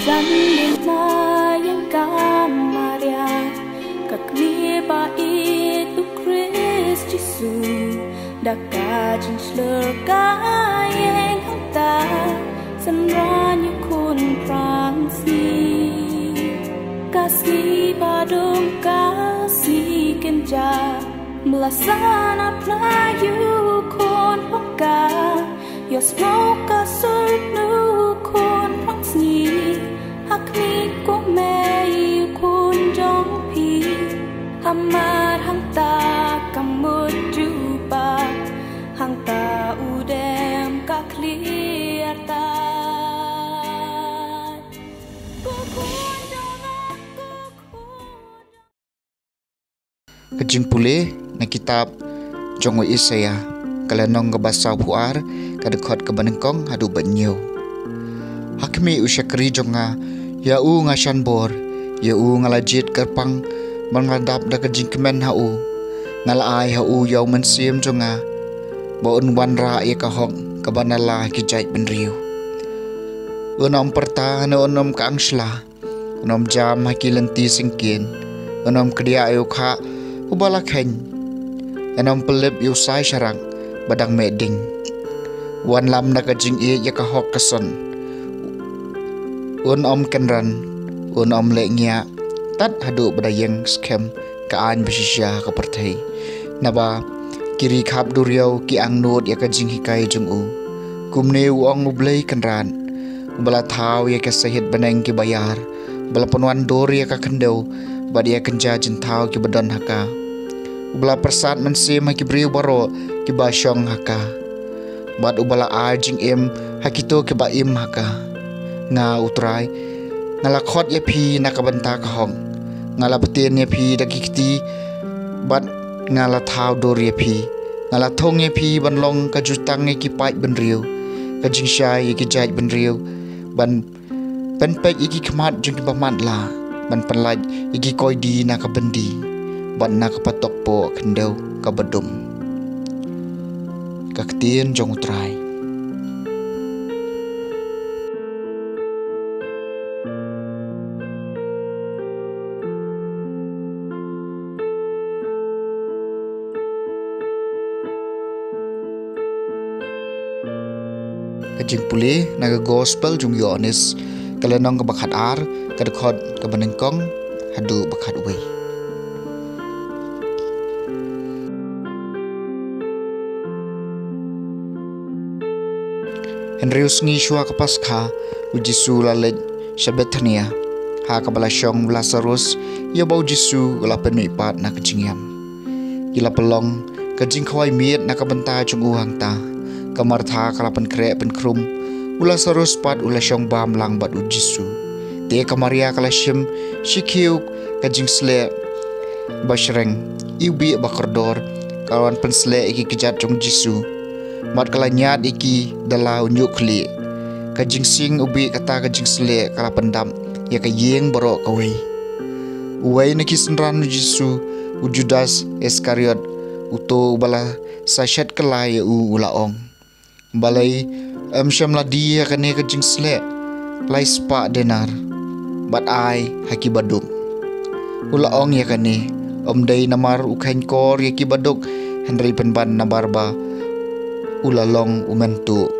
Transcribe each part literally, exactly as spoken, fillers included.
Kan leit na ïing ka Maria, ka kmie ba ïeit u Khrist Jisu, da ka jingshlur ka ïeng hangta, synran ïa u khun phrang sngi. Ka sngi ba dum ka sngi kynja, mlasan ap na ïa u khun pangka, ïohsngew ka sur u khun phrang sngi, ha khmih kumne u khun jong phi, hamar hangta ka mut jubab, hangta u dem ka khlieh tad. Ko khun jong nga, ko khun jong Ka jingpule na kitab jong u Isaïah, ka lynnong kaba sawphew ar, ka dkhot kaba nyngkong haduh ba hynñiew. Ha khmih u shakri jong nga, ïa u nga shan bor, ïa u nga la jied kyrpang, bad nga la dap da ka jingkmen ha u. Nga la ai ha u ïa u mynsiem jong nga, ba un wanrah ïa ka hok kaba na la ki jaitbynriew. Un ym pyrta ne un ym khang shla, un ym jam ha ki lynti syngkien, un ym kdiah ïa u khah uba la kheiñ, un ym pynlip ïa u sai sharak ba dang meh ding. Wanlam da ka jingïeit ïa ka hok ka son. Un ym kynran, un ym leh ngiah, tad haduh ba da ïeng skhem ka aiñ ba shisha ha ka pyrthei. Naba ki ri khap duriaw ki angnud ïa ka jinghikai jong u. Kumne u ong u Blei Kynrad, uba la thaw ïa ka sahit bneng kiba ïar, uba la pynwandur ïa ka khyndew bad ïa ka kynja jingthaw kiba don ha ka, uba la pyrsad mynsiem ha ki briew baroh kiba shong ha ka, bad uba la ai jingim ha kito kiba im ha ka. Nga, U Trai, nga la khot ïa phi na ka bynta ka hok. Nga la bteng ïa phi da ki kti, bad nga la thaw dur ïa phi. Nga la thung ïa phi ban long ka jutang ïa ki paid bynriew, ka jingshai ïa ki jaitbynriew, ban pynpeit ïa ki khmat jong kiba matlah, ban pynlait ïa ki koidi na ka byndi, bad na ka patok poh khyndew kaba dum. Ka ktien jong U Trai. Ka jingpule na ka gospel jong u Ïoannis, ka lynnong kaba khatar, ka dkhot kaba nyngkong haduh ba khatwei. Hynriew sngi shuwa ka Paskha, u Jisu u la leit sha Bethania, ha kaba la shong u Lasarus, ïa uba u Jisu u la pynmihpat na ka jingïam. Ki la pynlong ka jingkhawai miet na ka bynta jong u hangta. Ka Martha ka la pynkhreh pynkhrum, u Lasarus pat u la shong bam lang bad u Jisu. Te ka Maria ka la shim shi khiew ka jingsleh bashreng, i u bih bakordor, ka la wan pynsleh ïa ki kjat jong u Jisu, bad ka la ñiad ïa ki da la u ñiuh khlieh. Ka jingsing u bih kata ka jingsleh ka la pyndap ïa ka ïing baroh kawei. Uwei na ki synran u Jisu, u Judas Iskariot, uto uba la sa shet kylla ïa u, u la ong: Balei, ym shym la die ïa kane ka jingsleh lai spah denar, bad ai ha ki baduk? U la ong ïa kane, ym dei namar u kheiñ kor ïa ki baduk, hynrei pynban namar ba u la long u myntu.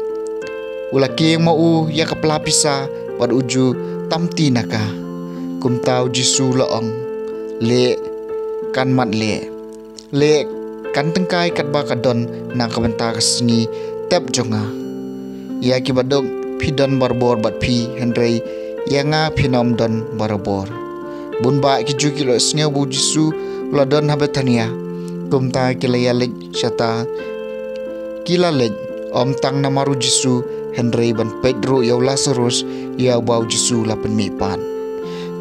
U la kieng ma u ïa ka pla pisa, bad u ju tam ti na ka. Kumta u Jisu u la ong: Leh, kan mat leh. Leh, kan tyngkai katba ka don na ka bynta ka sngi tep jong nga. Ïa ki baduk phi don barabor bad phi, hynrei ïa nga phin ym don barabor. Bun bah ki Jiw ki la ïohsngew ba u Jisu u la don ha Bethania, kumta ki la ïaleit shata. Ki la leit, ym tang namar u Jisu, hynrei ban peit ruh ïa u Lasarus, ïa uba u Jisu u la pynmihpat.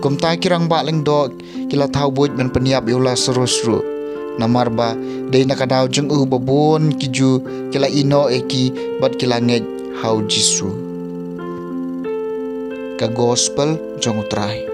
Kumta ki rangbah lyngdoh ki la thaw buit ban pynïap ïa u Lasarus ruh, namar ba dei na ka daw jong u ba bun ki Jiw ki la ïehnoh ïa ki bad ki la ngeit ha u Jisu. Ka gospel jong u Trai.